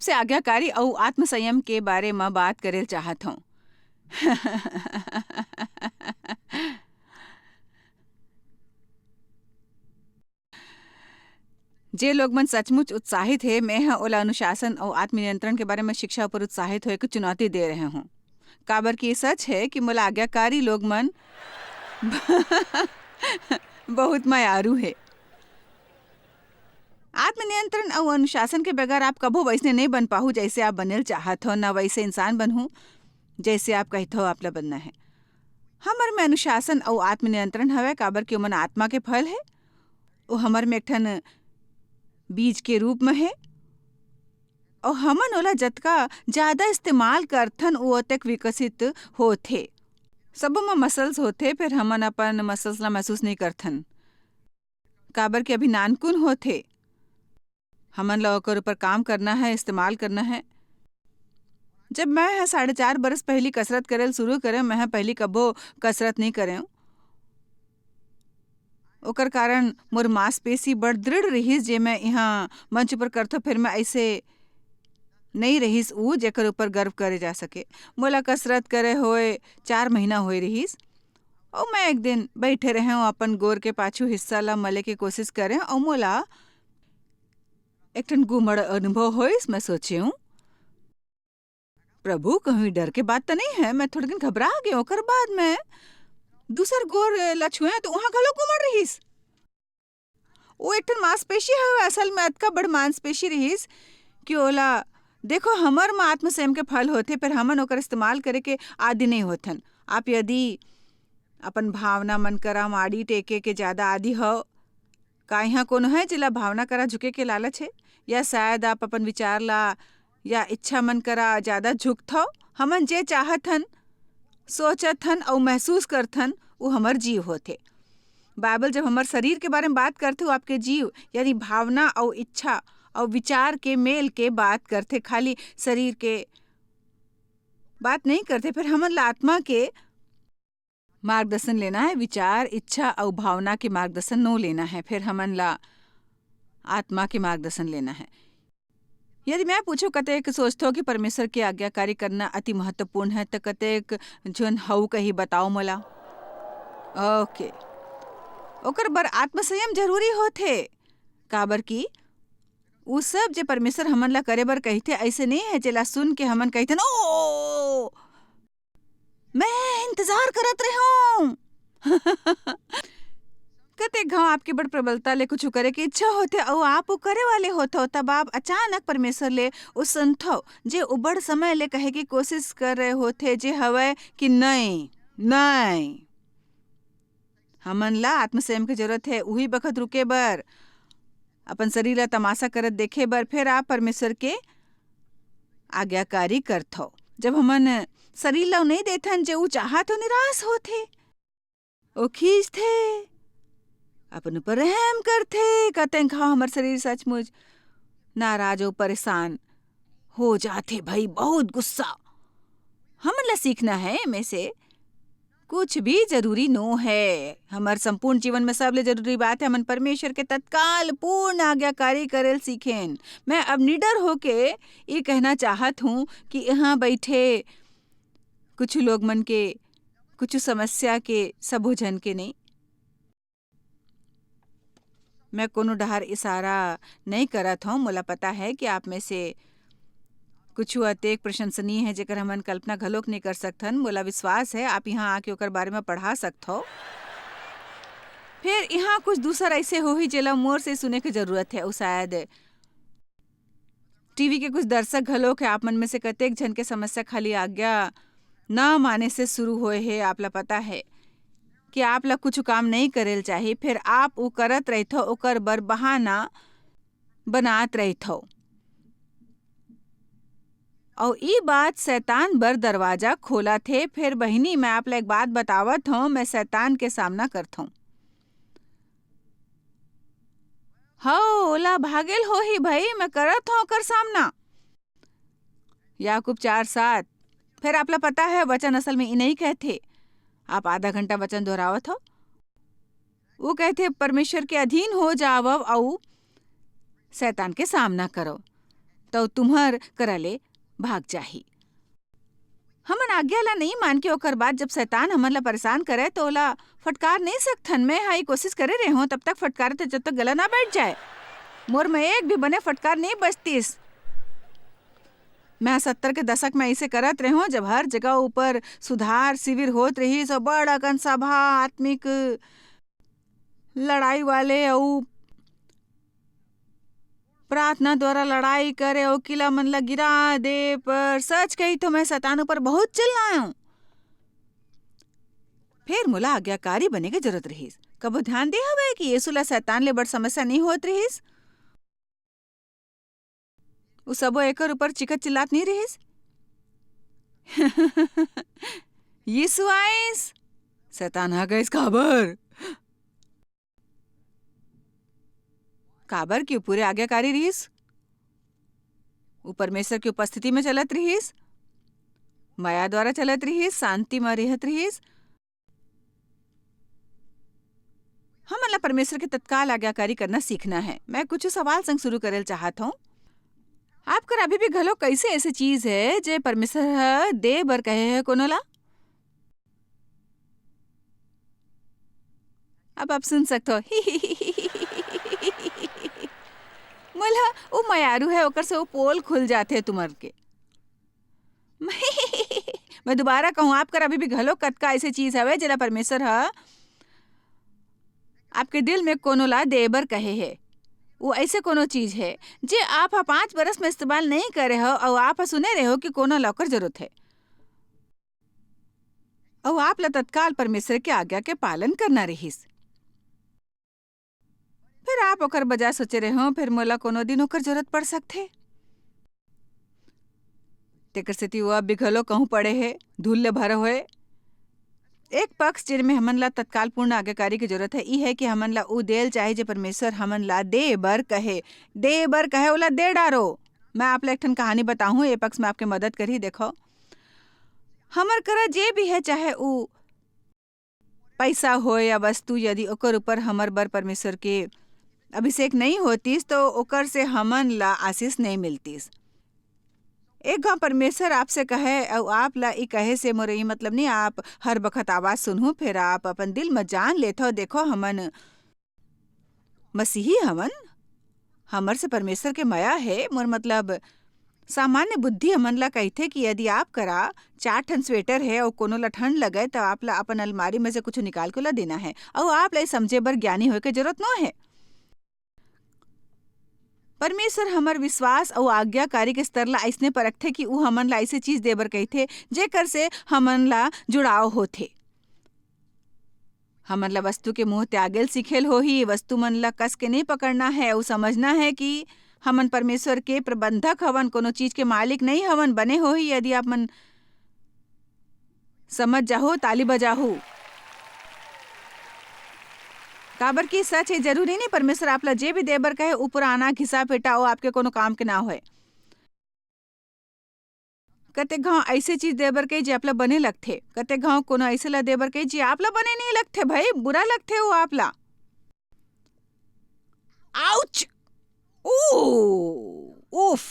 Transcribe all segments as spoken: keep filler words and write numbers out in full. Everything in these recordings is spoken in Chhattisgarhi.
से आज्ञाकारी अउ आत्मसंयम के बारे म बात करे ल चाहत हूँ। जे लोग मन सचमुच उत्साहित हे, मैं ह ओला अनुशासन अउ आत्मनियंत्रण के बारे म शिक्षा ऊपर उत्साहित होए के चुनौती दे रहे हूँ, काबर कि ये सच हे कि मोला आज्ञाकारी लोग मन बहुत मयारू हे। आत्मनियंत्रण अउ अनुशासन के बगैर आप कभू वैसने नइ बन पाहू, जैसे आप बने ल चाहत हो, न वैसे इंसान बनहू, जैसे आप कहत हो आप ला बनना हे। हमर में अनुशासन अउ आत्मनियंत्रण हवय, काबर कि ओमन आत्मा के फल हे। ओ हमर में एक ठन बीज के रूप म हे, अउ हमन ओला जतका ज्यादा इस्तेमाल करथन, वो ओतेक विकसित होथे। सबो म मसल्स होथे, फेर हमन अपन मसल्स ला महसूस नइ करथन, काबर कि अभी नानकुन होथे। हमन ला ओकर ऊपर काम करना हे, इस्तेमाल करना हे। जब मैं ह साढ़े चार बरस पहिली कसरत करे ल शुरू करेंव, मैं ह पहिली कभो कसरत नइ करेंव। ओकर कारण मोर मांसपेशी बड़ दृढ़ रिहिस, जे मैं इहाँ मंच ऊपर करथों, फेर मैं अइसे नइ रहिस ऊ, जेकर ऊपर गर्व करे जा सके। मोला कसरत करे होए चार महीना होए रिहिस, अउ मैं एक दिन बइठे रहेंव, अपन गोर के पाछू हिस्सा ला मले के कोशिश करेंव, अउ मोला एक ठन गुमड़ अनुभव होइस। मैं सोचेंव, "प्रभु, कहूँ डर के बात त नइ हे?" मैं थोड़किन घबरा गेंव। ओकर बाद मैं दूसर गोर ला छुएंव, त उहाँ घलो गुमड़ रिहिस। वो एक ठन मांसपेशी हवय, असल में अतका बड़ मांसपेशी रिहिस कि ओला, देखो, हमर म आत्मसंयम के फल होथे, फेर हमन ओकर इस्तेमाल करे के आदी नइ होथन। आप यदि अपन भावना मन करा माड़ी टेके के ज्यादा आदी हव, का इहाँ कोनो हे, जेला भावना करा झुके के लालच हे? या शायद आप अपन विचार ला या इच्छा मन करा ज्यादा झुकथव? हमन जे चाहत हन, सोचत हन अउ महसूस करथन, वो हमर जीव होथे। बाइबल जब हमर शरीर के बारे में बात करथे, वो आपके जीव, यानी भावना अउ इच्छा अउ विचार के मेल के बात करथे, खाली शरीर के बात नइ करथे। फेर हमन ला आत्मा के मार्गदर्शन लेना हे, विचार, इच्छा अउ भावना के मार्गदर्शन नो लेना हे। फेर हमन ला आत्मा के मार्गदर्शन लेना हे। यदि मैं पूछूं, कतेक सोचथव कि परमेश्वर के आज्ञाकारी करना अति महत्वपूर्ण हे, त कतेक झन हऊ कही, बताओ मोला। ओके, ओकर बर आत्मसंयम जरूरी होथे, काबर कि उ सब जे परमेश्वर हमन ला करे बर कहिथे, अइसे नइ हे जेला सुन के हमन कहिथन, "ओ, मैं इंतजार करत रहेंव।" कतेक घांव आपके बड़ प्रबलता ले कुछु करे के इच्छा होथे अउ आप वो करे वाले होथव, तब आप अचानक परमेश्वर ले वो सुनथव, जे वो बड़ समय ले कहे के कोशिश कर रहे होथे, जे हवय कि, "नइ, नइ।" हमन ला आत्मसंयम के जरूरत हे, उही बखत रुके बर, अपन शरीर ला तमाशा करत देखे बर, फेर आप परमेश्वर के आज्ञाकारी करथव। जब हमन शरीर ला नइ देथन, जे ऊ चाहत, तो निराश होथे, ओ खींचथे, अपन ऊपर रहम करथे। कतेक घांव हमर शरीर सचमुच नाराज अउ परेशान हो जाथे, भाई, बहुत गुस्सा। हमन ला सीखना हे एमे से, कुछ भी जरूरी नो हे। हमर संपूर्ण जीवन में सबले जरूरी बात हे, हमन परमेश्वर के तत्काल पूर्ण आज्ञाकारी करे ल सीखेन। मैं अब निडर होके ये कहना चाहत हूँ कि यहाँ बैठे कुछ लोग मन के, कुछ समस्या के, सबो झन के नहीं। मैं कोनो डहर इशारा नइ करत हौं। मोला पता हे कि आप में से कुछु अतेक प्रशंसनीय हे, जेकर हमन कल्पना घलोक नइ कर सकथन। मोला विश्वास हे, आप इहाँ आके ओकर बारे म पढ़ा सकथव। फेर इहाँ कुछ दूसर अइसे होही, जेला मोर से सुने के जरूरत हे, अउ शायद टीवी के कुछ दर्शक घलोक हे, आप मन में से कतेक झन के समस्या खाली आज्ञा न माने से शुरू होए हे। आप ला पता हे कि आप ला कुछ काम नइ करे ल चाही, फेर आप उ करत रहिथव, ओकर बर बहाना बनात रहिथव। अउ ई बात शैतान बर दरवाजा खोलत हे। फेर बहिनी, मैं आप ला एक बात बतावत हौं, मैं शैतान के सामना करथौं। हव, ओला भागेल होही भई, मैं करत हौं ओकर सामना। याकूब चार सात। फेर आप ला पता हे, वचन असल में ई नइ कहथे। आप आधा घंटा वचन दोहरावत हव। वो कहथे, "परमेश्वर के अधीन हो जावव अउ शैतान के सामना करव।" त तुम्हर करा ले भाग जाही। हमन आज्ञा ला नइ मान के ओकर बाद जब शैतान हमन ला परेशान करे, त ओला फटकार नइ सकथन। मैं हा ये कोशिश करे रेहों, तब तक फटकारे त जब तक गला ना बैठ जाए। मोर में एक भी बने फटकार नइ बजतिस। मैं सत्तर के दशक में ऐसे करत रेहों, जब हर जगह ऊपर सुधार शिविर होत रहिस और बड़ अकन सभा, आत्मिक लड़ाई वाले अउ प्रार्थना द्वारा लड़ाई करे अउ किला मन ला गिरा दे, पर सच कही तो मैं शैतान ऊपर बहुत चिल्लायों। फेर मोला आज्ञाकारी बने के जरूरत रहिस। कबो ध्यान दे हवय कि यीशु ला शैतान ले बड़ समस्या नइ होत रहिस? उ सबो एकर ऊपर चिखत चिल्लात नइ रहिस? यीशु आइस, शैतान ह गइस। काबर? काबर कि उ पूरे आज्ञाकारी रहिस। उ परमेश्वर के उपस्थिति में चलत रहिस, मया द्वारा चलत रहिस, शांति में रहत रहिस। हमन ला परमेश्वर के तत्काल आज्ञाकारी करना सीखना है। मैं कुछ सवाल संग शुरू करे ल चाहत हूँ। आप कर अभी भी घलो कैसे ऐसे चीज है जे परमेश्वर ह दे बर कहे है कोनो ला? अब आप सुन सकते हो। मोला वो मयारू है, ओकर से वो पोल खुल जाते तुम्हर के। मैं दोबारा कहूँ, आप कर अभी भी घलो कतका ऐसे चीज हवे जेला परमेश्वर ह आपके दिल में कोनो ला दे बर कहे हे। वो ऐसे कोनो चीज है जे आप ह पाँच बरस में इस्तेमाल नहीं करे हो और आप ह सुने रहे हो कि कोनो ला ओकर जरूरत है, और आप ला तत्काल परमेश्वर के आज्ञा के पालन करना रहिस। फिर आप ओकर बजाय सोचे रहे हो, फिर मोला कोनो दिन ओकर जरूरत पड़ सकथे। तेकर सेती वो अब भी घलो कहूँ पड़े हे, धूल ले भरे होए। एक पक्ष जेन में हमन ला तत्काल पूर्ण आज्ञाकारी के जरूरत है, ई है कि हमन ला उ देल चाहे जे परमेश्वर हमन ला दे बर कहे, दे बर कहे, ओला दे डारो। मैं आप ला एक ठन कहानी बताहूँ, ए पक्ष में आपके मदद करही। देखो, हमर करा जे भी है, चाहे उ पैसा होय या वस्तु, यदि ओकर ऊपर हमर बर परमेश्वर के अभिषेक नहीं होतिस, तो ओकर से हमन ला आशीष नहीं मिलतिस। एक घाव परमेश्वर आपसे कहे, अउ आप ला ई कहे से मोर ई मतलब नहीं, आप हर बखत आवाज सुनहु, फिर आप अपन दिल में जान लेथो, देखो, हमन मसीही हवन, हमर से परमेश्वर के मया है। मोर मतलब, सामान्य बुद्धि हमन ला कहिथे कि यदि आप करा चार ठन स्वेटर है अउ कोनो ला ठंड लगे, त आप ला अपन अलमारी में से कुछ निकाल के ओला देना है, अउ आप ला ई समझे बर ज्ञानी होए के जरूरत नो है। परमेश्वर हमर विश्वास अउ आज्ञाकारी के स्तर ला अइसने परखथे कि ऊ हमन ला अइसे चीज दे बर कहिथे, जेकर से हमन ला जुड़ाव होथे। हमन ला वस्तु के मोह त्यागेल सीखेल होही, वस्तु मन ला कस के नहीं पकड़ना है, अउ समझना है कि हमन परमेश्वर के प्रबंधक हवन, कोनो चीज के मालिक नहीं हवन। बने होही यदि आप मन समझ जाहू, ताली बजाहू। काबर कि सच है, जरूरी नहीं परमेश्वर आप ला जे भी दे बर कहे, ऊ पुराना घिसा पेटा, वो आपके कोनो काम के ना होए। कतेक घाव ऐसे चीज दे बर कही जे आप ला बने लगथे, कतेक घाव कोनो ऐसे ला दे बर कही जे आप ला बने नहीं लगथे भाई, बुरा लगथे वो आप ला। आउच! ओ, उफ!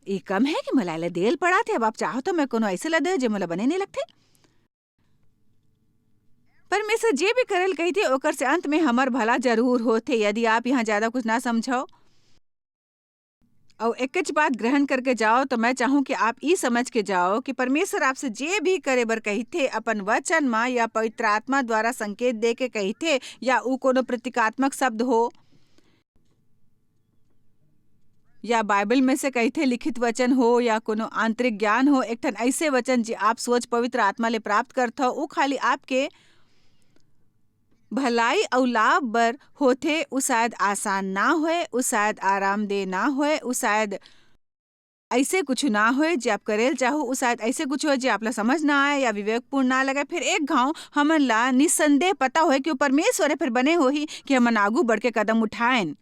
ई कम है कि मला ले देल पड़ा थे। अब आप चाहो तो मैं कोनो ऐसे ला दे जे मोला बने नहीं लगथे। परमेश्वर जे भी करल कहिथे, ओकर से अंत में हमर भला जरूर होथे। यदि आप यहाँ ज्यादा कुछ ना समझो अउ एकेच बात ग्रहण करके जाओ, तो मैं चाहूँ कि आप ई समझ के जाओ कि परमेश्वर आपसे जे भी करे बर कहिथे, अपन वचन म या पवित्र आत्मा द्वारा संकेत दे के कहिथे, या ऊ कोनो प्रतीकात्मक शब्द हो, या बाइबल में से कहिथे लिखित वचन हो, या कोनो आंतरिक ज्ञान हो, एक ठन ऐसे वचन जे आप सोच पवित्र आत्मा ले प्राप्त करथो, ऊ खाली आपके भलाई अउ लाभ बर होथे। ऊ शायद आसान ना होए, ऊ शायद आरामदेह ना होए, ऊ शायद ऐसे कुछ ना होए जे आप करेल चाहो, ऊ शायद ऐसे कुछ होए जे आप ला समझ ना आए या विवेकपूर्ण ना लगे। फिर एक घाव हमन ला निसंदेह पता होए कि वो परमेश्वर है, फिर बने होही कि हमन आगू बढ़ के कदम उठाएन।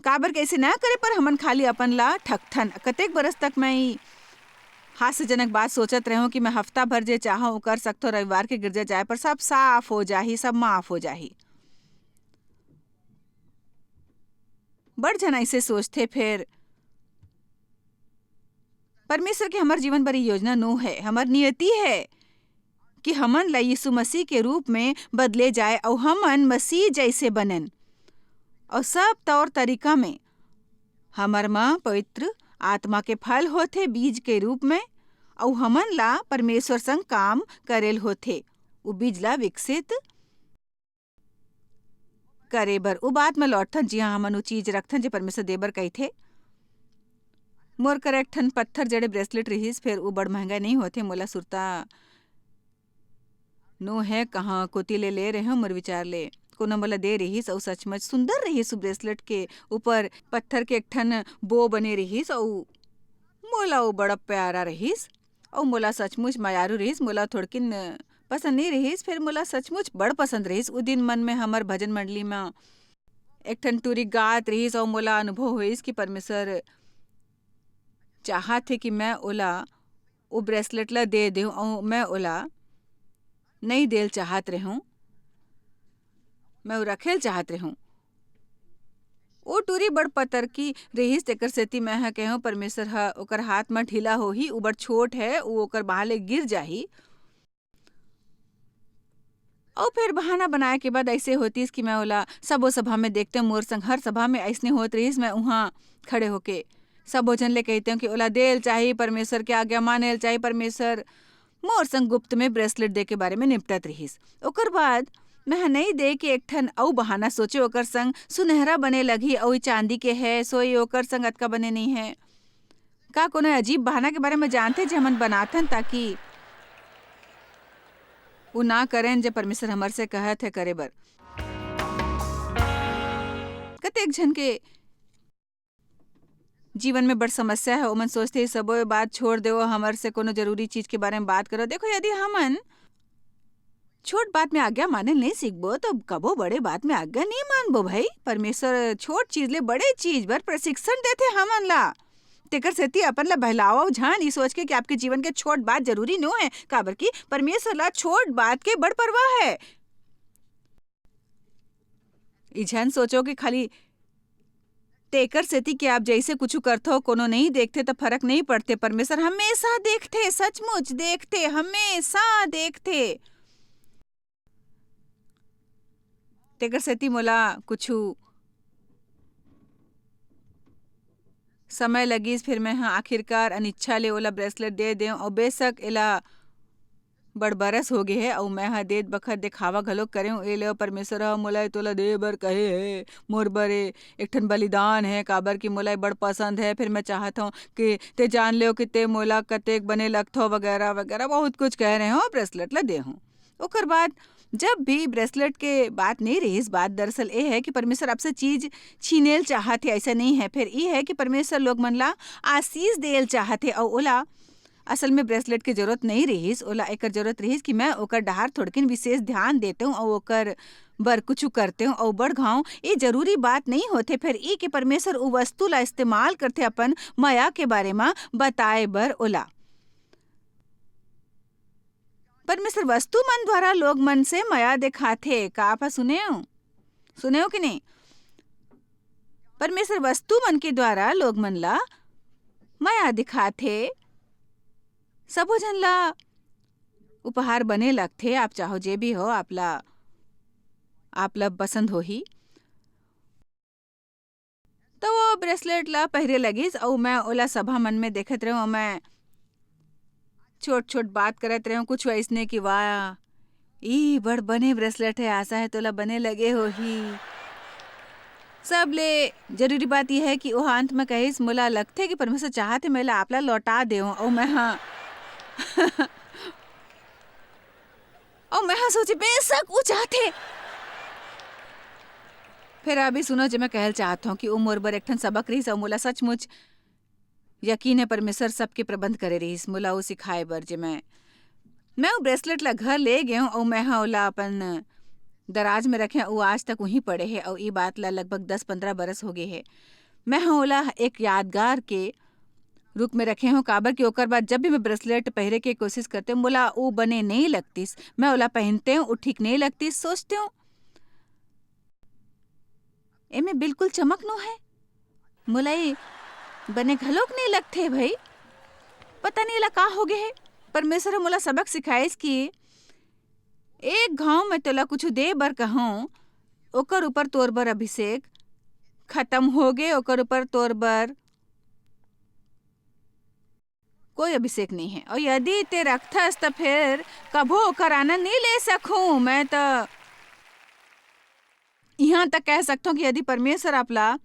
काबर के ऐसे ना करे पर हमन खाली अपन ला ठगथन। कतेक बरस तक मैं ई हास्यजनक बात सोचत रहूं कि मैं हफ्ता भर जे चाहूं वो कर सकथो, रविवार के गिरजा जाए पर सब साफ हो जाही, सब माफ हो जाही। बड़ झन अइसे सोचथे फेर। परमेश्वर के हमर जीवन बर ये योजना नो हे, हमर नियति हे कि हमन ला यीशु मसीह के रूप में बदले जाए अउ हमन मसीह जइसे बनन। अउ सब तौर तरीका में हमर म पवित्र आत्मा के फल होथे बीज के रूप में, अउ हमन ला परमेश्वर संग काम करेल होथे, उ बीज ला विकसित करे बर। उ बात म लौटथन, जिहां हमन उ चीज रखथन, जे परमेश्वर दे बर कहिथे। मोर कर एक ठन पत्थर जड़े bracelet रिहिस, फेर उ बड़ महंगा नइ होथे, मोला सुरता नो हे, कहाँ कोती ले ले रहे हो, मोर विचार ले कोनो मोला दे रिहिस, अउ सचमुच सुंदर रिहिस। उ bracelet के ऊपर पत्थर के एक ठन बो बने रिहिस, अउ मोला उ बड़ा प्यारा रिहिस, अउ मोला सचमुच मयारू रिहिस। मोला थोड़किन पसंद नइ रिहिस, फेर मोला सचमुच बड़ पसंद रिहिस। उ दिन मन में हमर भजन मंडली में एक ठन टूरी गात रिहिस, अउ मोला अनुभव होइस कि परमेश्वर चाहत हे कि मैं ओला ओ bracelet ला दे देहूं, अउ मैं ओला नइ देल चाहत रहूं, मैं ओ रखेल चाहत रहूं। ओ टूरी बड़ पतरकी रिहिस, तेकर सेती मैं ह कहेंव, "परमेश्वर ह ओकर हाथ म ढीला होही, उ बड़ छोट हे, उ ओकर बाह ले गिर जाही।" अउ फेर बहाना बनाए के बाद अइसे होतिस कि मैं ओला सबो सभा में देखतेंव, मोर संग हर सभा में अइसने होत रिहिस, मैं उहाँ खड़े होके सबो झन ले कहितेंव कि ओला देल चाही परमेश्वर के आज्ञा, मानेल चाही परमेश्वर। मोर संग गुप्त में bracelet दे के बारे में निपटत रिहिस। ओकर बाद मैं ह नइ दे के एक ठन अउ बहाना सोचे, ओकर संग सुनहरा बने लगही, अउ ई चांदी के हे, सोई ओकर संग अतका बने नइ हे। का कोनो अजीब बहाना के बारे में जानथे, जे हमन बनाथन, ताकि वो ना करें, जे परमेश्वर हमर से कहत हे करे बर? कतेक झन के जीवन में बड़ समस्या हे, ओमन सोचथे, "सबो बात छोड़ देवो, हमर से कोनो जरूरी चीज के बारे में बात करो।" देखो, यदि हमन छोट बात में आज्ञा माने नइ सीखबो, तो कबो बड़े बात में आज्ञा नइ मानबो भाई। परमेश्वर छोट चीज ले बड़े चीज बर प्रशिक्षण देथे हमन ला। तेकर सेती अपन ला बहलावव झन, ई सोच के कि आपके जीवन के छोट बात जरूरी नो हे, काबर कि परमेश्वर ला छोट बात के बड़ परवाह हे। ई झन सोचो कि खाली तेकर सेती कि आप जइसे कुछु करथो, कोनो नइ देखथे, त फरक नइ पड़थे। परमेश्वर हमेशा देखथे, सचमुच देखथे, हमेशा देखथे। तेकर सेती मोला कुछु समय लगिस, फेर मैं ह आखिरकार अनिच्छा ले ओला bracelet दे देंव, अउ बेशक एला बड़ बरस हो गे हे, अउ मैं ह देत बखत देखावा घलोक करेंव, "ए ले, परमेश्वर ह मोला ए तोला दे बर कहे हे, मोर बर ए एक ठन बलिदान हे, काबर कि मोला ए बड़ पसंद हे, फेर मैं चाहत हंव कि ते जान लेव कि ते मोला कतेक बने लगथव," वगैरह वगैरह बहुत कुछ कहे रहे हंव, bracelet ला दे हंव। ओकर बाद जब भी bracelet के बात नइ रिहिस, बात दरअसल ए हे कि परमेश्वर आपसे चीज छीनेल चाहत हे, अइसा नइ हे। फेर ई हे कि परमेश्वर लोग मन ला आशीष देल चाहत हे, अउ ओला असल में bracelet के जरूरत नइ रिहिस, ओला एकर जरूरत रिहिस कि मैं ओकर डहार थोड़किन विशेष ध्यान देतेंव अउ ओकर बर कुछु करतेंव अउ बढ़ घांव। ए जरूरी बात नइ होथे। फेर ई के परमेश्वर उ वस्तु ला इस्तेमाल करथे अपन मया के बारे म बताए बर ओला। परमेश्वर वस्तु मन द्वारा लोग मन से मया दिखाथे। का आप ह सुनेव? सुनेव कि नहीं? परमेश्वर वस्तु मन के द्वारा लोग मन ला मया दिखाथे। सबो झन ला उपहार बने लगथे। आप चाहो जे भी हो, आप ला, आप ला पसंद होही। तो वो bracelet ला पहिरे लगिस अउ मैं ओला सभा मन में देखत रहूं। मैं छोट-छोट बात करत रहूं, कुछ अइसने कि वाह, ई बड़ बने bracelet हे, आशा हे तोला बने लगे होही। सबले जरूरी बात यह हे कि ओह अंत में कहिस, "मोला लगथे कि परमेश्वर चाहत हे, मैं एला आप ला लौटा देवं।" अउ मैं हा, अउ मैं हा सोचे, "बेशक वो चाहथे।" फेर अभी सुनो, जे मैं कहल चाहत हूँ कि वो मोर बर एक ठन सबक रहिस, अउ मोला सचमुच यकीन हे, परमेश्वर सबके प्रबंध करे रहिस, मोला वो सिखाए बर, जे मैं, मैं वो bracelet ला घर ले गेंव, अउ मैं हा ओला अपन दराज में रखें, वो आज तक वहीं पड़े हे, अउ ई बात ला लगभग दस पंद्रह बरस हो गए हे। मैं हा ओला एक यादगार के रूप में रखे हूँ, काबर कि ओकर बाद जब भी मैं bracelet पहिरे के कोशिश करते हूँ, मोला वो बने नहीं लगतिस, मैं ओला पहनते हूँ, वो ठीक नहीं लगतिस, सोचते हूँ, एमे बिल्कुल चमक नो है। मोला ये बने घलोक नहीं लगथे भाई। पता नहीं ला का हो गए हे। परमेश्वर ह मोला सबक सिखाइस कि एक घाव में तोला कुछ दे बर कहूं, ओकर ऊपर तोर बर अभिषेक खत्म हो गए, ओकर ऊपर तोर बर कोई अभिषेक नहीं है। और यदि ते रखथस, त फिर कभो ओकर आनंद नहीं ले सकूं। मैं त इहां तक कह सकथों कि यदि परमेश्वर आपला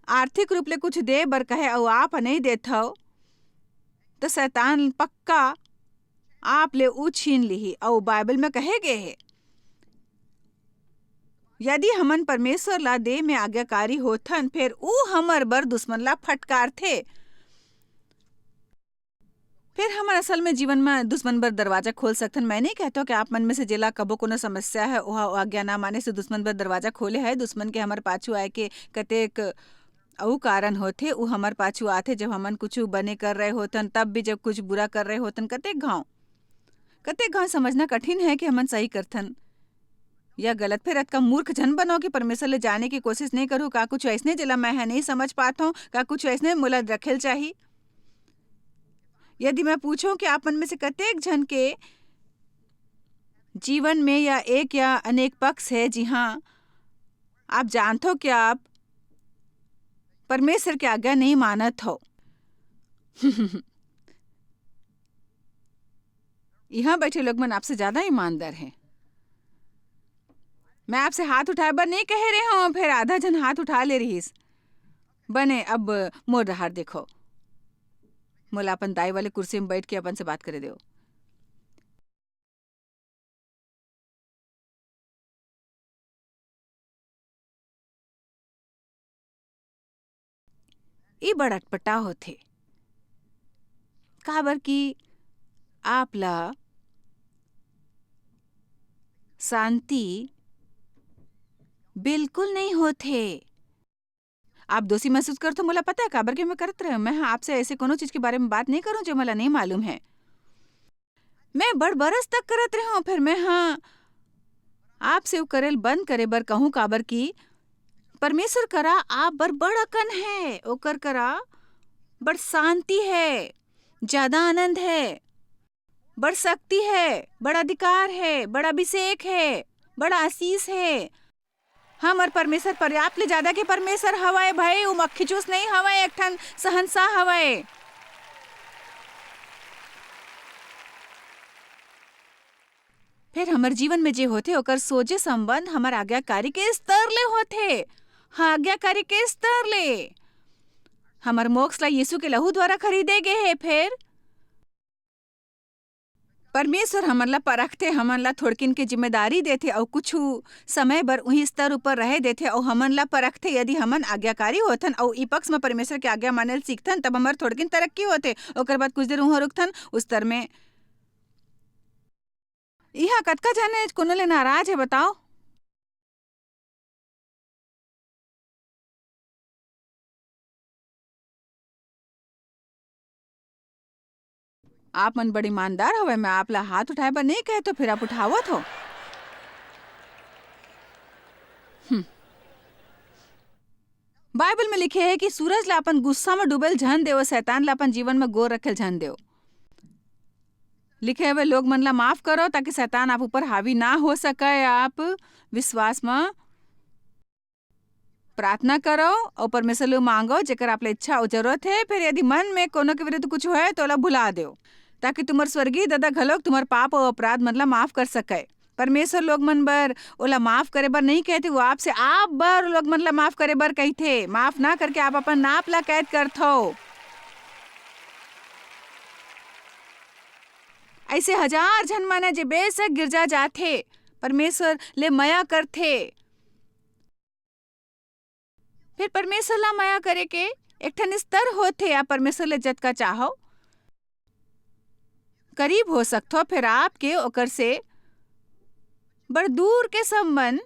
आर्थिक रूप ले कुछ दे बर कहे अउ आप नहीं देथव, त शैतान पक्का आप ले ऊ छीन लिही। अउ बाइबल में कहे गे हे, यदि हमन परमेश्वर ला दे में आज्ञाकारी होथन, फेर ऊ हमर बर दुश्मन ला फटकारथे। फिर हमन असल में जीवन में दुश्मन बर दरवाजा खोल सकथन। मैं नहीं कहता कि आप मन में से जेला कबो कोनो समस्या है, ओहा आज्ञा ना माने से दुश्मन बर दरवाजा खोले है। दुश्मन के हमर पाछू आए के कतेक अउ कारण होथे, ऊ हमर पाछू आथे, जब हमन कुछ बने कर रहे होथन, तब भी जब कुछ बुरा कर रहे होथन, कतेक घाव, कतेक घाव समझना कठिन है कि हमन सही करथन या गलत। फिर अतका मूर्ख झन बनो कि परमेश्वर ले जाने की कोशिश नहीं करू। का कुछ ऐसने जेला मैं ह नहीं समझ पात हूँ? का कुछ ऐसने मोला रखेल चाही? यदि मैं पूछूं कि आप मन में से कतेक झन के जीवन में या एक या अनेक पक्ष है, जिहां आप जानथो कि आप परमेश्वर के आज्ञा नहीं मानत हो। यहाँ बैठे लोग मन आपसे ज्यादा ईमानदार हैं। मैं आपसे हाथ उठाए बर नहीं कहे रहे हूँ, फिर आधा झन हाथ उठा ले रहीस। बने, अब मोर डहार देखो, मोला अपन दाई वाले कुर्सी में बैठ के अपन से बात करे देव। ई बड़ अटपटा होथे, काबर कि आप ला शांति बिल्कुल नहीं होथे। आप दोषी महसूस करथो, मोला पता है, काबर कि मैं करत रहे हूँ। मैं ह आपसे ऐसे कोनो चीज के बारे में बात नहीं करूँ जो मोला नहीं मालूम है। मैं बड़ बरस तक करत रहे हूँ, फिर मैं ह आपसे वो करेल बंद करे बर कहूँ, काबर कि परमेश्वर करा आप बर बड़ अकन है, ओकर करा बड़ शांति है, ज्यादा आनंद है, बड़ शक्ति है, बड़ अधिकार है, बड़ अभिषेक है, बड़ आशीष है। हमर परमेश्वर पर्याप्त ले ज्यादा के परमेश्वर हवय भाई, उ मक्खी चूस नहीं हवय, एक ठन शहंशाह हवय। फिर हमर जीवन में जे होथे, ओकर सोझे संबंध हमर आज्ञाकारी के स्तर ले होथे। हाँ, आज्ञाकारी के स्तर ले। हमर मोक्ष ला यीशु के लहू द्वारा खरीदे गे हे। फिर परमेश्वर हमन ला परखथे, हमन ला थोड़किन के जिम्मेदारी देथे अउ कुछु समय बर उही स्तर ऊपर रहे देथे अउ हमन ला परखथे। यदि हमन आज्ञाकारी होथन अउ ई पक्ष म परमेश्वर के आज्ञा माने ल सीखथन, तब हमर थोड़किन तरक्की होथे। ओकर बाद कुछ देर उहाँ रुकथन, उस स्तर में। इहाँ कतका झन हे, कोनो ले नाराज हे, बताओ? आप मन बड़ ईमानदार हवय, मैं आप ला हाथ उठाए बर नहीं कहे, तो फिर आप उठावत हो। हम्म। बाइबल में लिखे हे कि सूरज ला अपन गुस्सा में डूबेल झन देव, शैतान ला अपन जीवन में गोर रखेल झन देव। लिखे हुए लोग मन ला माफ करो, ताकि शैतान आप ऊपर हावी ना हो सके। आप विश्वास में प्रार्थना करो अउ परमेश्वर ले मांगो, जेकर आप ला इच्छा अउ जरूरत हे। फिर यदि मन में कोनो के विरुद्ध कुछ होय, तो ओला भुला देव, ताकि तुम्हर स्वर्गीय ददा घलोक तुम्हर पाप अउ अपराध मन ला माफ कर सके। परमेश्वर लोग मन बर ओला माफ करे बर नहीं कहते, वो आपसे आप बर लोग मन ला माफ करे बर कहिथे। माफ ना करके आप अपन नाप ला कैद करथो। ऐसे हजार झन मन हे, जे बेशक गिरजा जाथे, परमेश्वर ले मया करथे, फिर परमेश्वर ला मया करे के एक ठन स्तर होथे, या परमेश्वर ले जतका चाहो करीब हो सकथो, फिर आपके ओकर से बड़ दूर के संबंध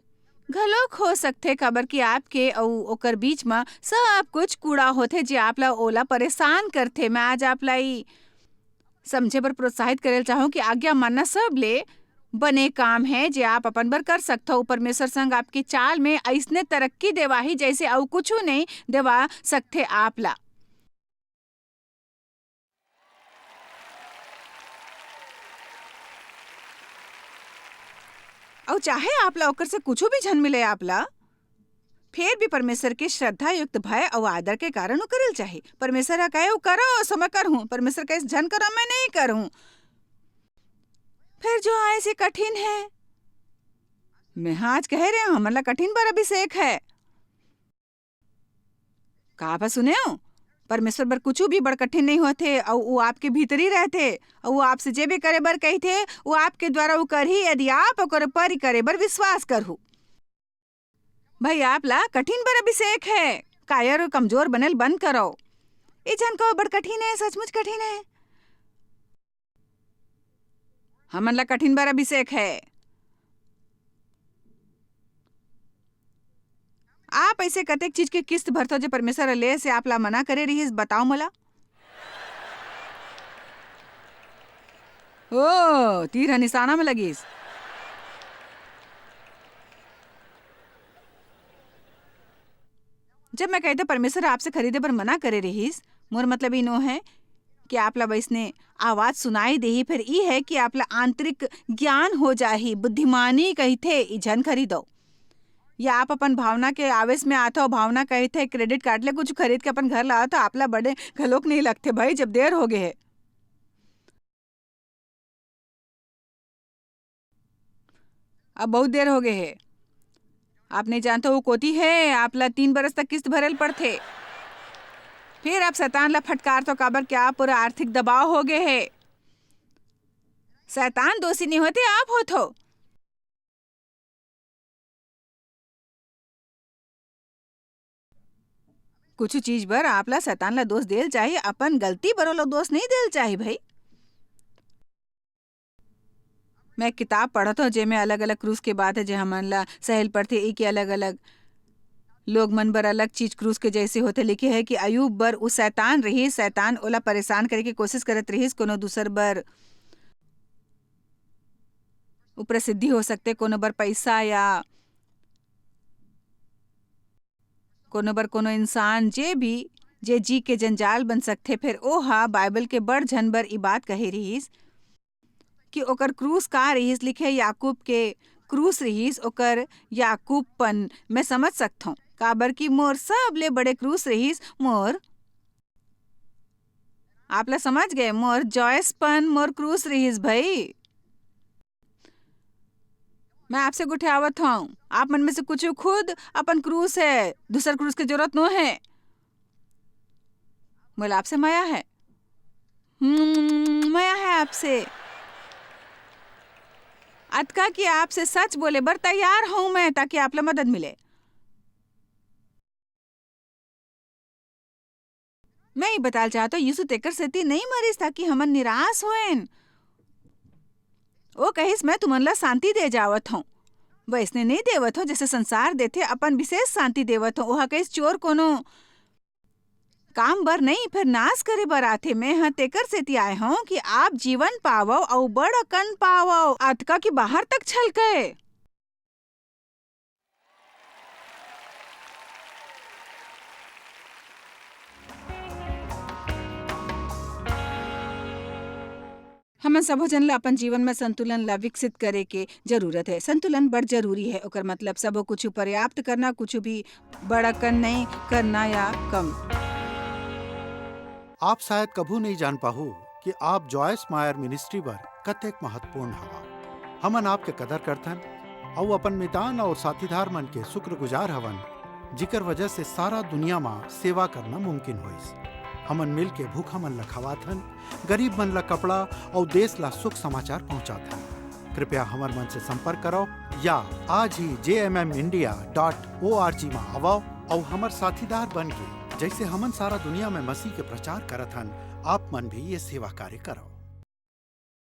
घलोक हो सकथे, काबर कि आपके अउ ओकर बीच म सब कुछ कूड़ा होथे, जे आप ला ओला परेशान करथे। मैं आज आप ला ई समझे बर प्रोत्साहित करे ल चाहूं कि आज्ञा मानना सब ले बने काम हे जे आप अपन बर कर सकथव। परमेश्वर संग आपके चाल में अइसने तरक्की देवाही जइसे अउ कुछु नइ देवा सकथे आप ला। अउ चाहे आप ला ओकर से कुछु भी झन मिले आप ला, फेर भी परमेश्वर के श्रद्धा युक्त भय अउ आदर के कारण उ करल चाही। परमेश्वर ह कहे, "उ करो, सो मैं करहूं।" परमेश्वर कहे, "झन करो, मैं नइ करहूं।" फेर जो आय से कठिन हे। मैं ह आज कहे रेहेंव, हमन ला कठिन बर अभिषेक हे। का बा सुनेव? परमेश्वर बर कुछु भी बड़ कठिन नइ होथे, अउ वो आपके भीतरी रहथे, अउ वो आपसे जे भी करे बर कहिथे, वो आपके द्वारा वो करही, यदि आप ओकर ऊपर करे बर विश्वास करहू। भाई, आप ला कठिन बर अभिषेक हे, कायर कमजोर बनेल बंद करो। ए झन कहो बड़ कठिन हे, सचमुच कठिन हे। हमन ला कठिन बर अभिषेक हे। आप अइसे कतेक चीज के किस्त भरथव जे परमेश्वर ह ले से आप ला मना करे रिहिस, बताओ मोला। ओ, तीर ह निशाना में लगिस। जब मैं कहिथंव परमेश्वर आपसे खरीदे बर मना करे रिहिस, मोर मतलब ई नो हे कि आप ला वइसने आवाज सुनाई देही, फेर ई हे कि आप ला आंतरिक ज्ञान हो जाही, बुद्धिमानी कहिथे, "ई झन खरीदो।" या आप अपन भावना के आवेश में आथव, भावना कहिथे, credit card ले कुछ खरीद के अपन घर लावत हव, आप ला बड़े घलोक नइ लगथे भाई, जब देर हो गे हे। अब बहुत देर हो गे हे। आप नइ जानथव, वो कोती हे, आप ला तीन बरस तक किस्त भरेल पड़थे। फिर आप शैतान ला फटकारथव, काबर कि आप पूरा आर्थिक दबाव हो गे हे। शैतान दोषी नइ होथे, आप होथव। कुछु चीज बर आप ला शैतान ला दोष देल चाही, अपन गलती बर ओला दोष नइ देल चाही भाई। मैं एक किताब पढ़त हंव, जेमे अलग-अलग क्रूस के बात हे, जे हमन ला सहेल पड़थे, ए के अलग-अलग लोग मन बर अलग चीज क्रूस के जैसे होथे। लिखे हे कि अयूब बर उ शैतान रिहिस, शैतान ओला परेशान करे के कोशिश करत रिहिस, कोनो दूसर बर उ प्रसिद्धि हो सकथे, कोनो बर पैसा या कोनो बर कोनो इंसान, जे भी, जे जी के जंजाल बन सकथे। फेर ओ हा बाइबल के बड़ झन बर ई बात कहे रिहिस कि ओकर क्रूस का रिहिस, लिखे याकूब के क्रूस रिहिस, ओकर याकूबपन मैं समझ सकथों, काबर कि मोर सबले बड़े क्रूस रिहिस मोर, आप ला समझ गए, मोर जॉयसपन मोर क्रूस रिहिस भई। मैं आपसे गोठियावत हूँ, आप मन में से कुछ खुद अपन क्रूस है, दूसर क्रूस के जरूरत नो है। मोला आपसे मया है, हम्म, मया है आपसे। अतका कि आपसे सच बोले बर तैयार हूँ मैं, ताकि आप ला मदद मिले। मैं ये बताल चाहत हूँ, यीशु तेकर सेती नहीं मरिस ताकि हमन निराश होएन। ओ कहिस, "मैं तुमन ला शांति दे जावत हूँ।" वैसने नहीं देवत हूँ, जैसे संसार देथे, अपन विशेष शांति देवत हूँ। ओहा कहिस, "चोर कोनो काम बर नहीं, फिर नाश करे बर आथे। मैं ह तेकर सेती आए हूँ कि आप जीवन पावव अउ बड़ अकन पावव, अतका कि बाहर तक छलके।" हमन सबो झन ला अपन जीवन में संतुलन ला विकसित करे के जरूरत है। संतुलन बड़ जरूरी है। ओकर मतलब सबो कुछ पर्याप्त करना, कुछ भी बड़कन नहीं करना या कम। आप शायद कभू नहीं जान पाहू कि आप जॉयस मायर मिनिस्ट्री बर कतेक महत्वपूर्ण हवा। हमन आपके कदर करथन अउ अपन मितान अउ साथीदार मन के शुक्रगुजार हवन, जिकर वजह से सारा दुनिया म सेवा करना मुमकिन होइस। हमन मिल के भूखा मन ल खवाथन, गरीब मन ल कपड़ा अउ देश ल शुभ समाचार पहुंचाथन। कृपया हमर मन से संपर्क करव या आज ही J M M India dot O R G म आवव अउ हमर साथीदार बन के, जैसे हमन सारा दुनिया में मसीह के प्रचार करत हन, आप मन भी ये सेवा कार्य करव।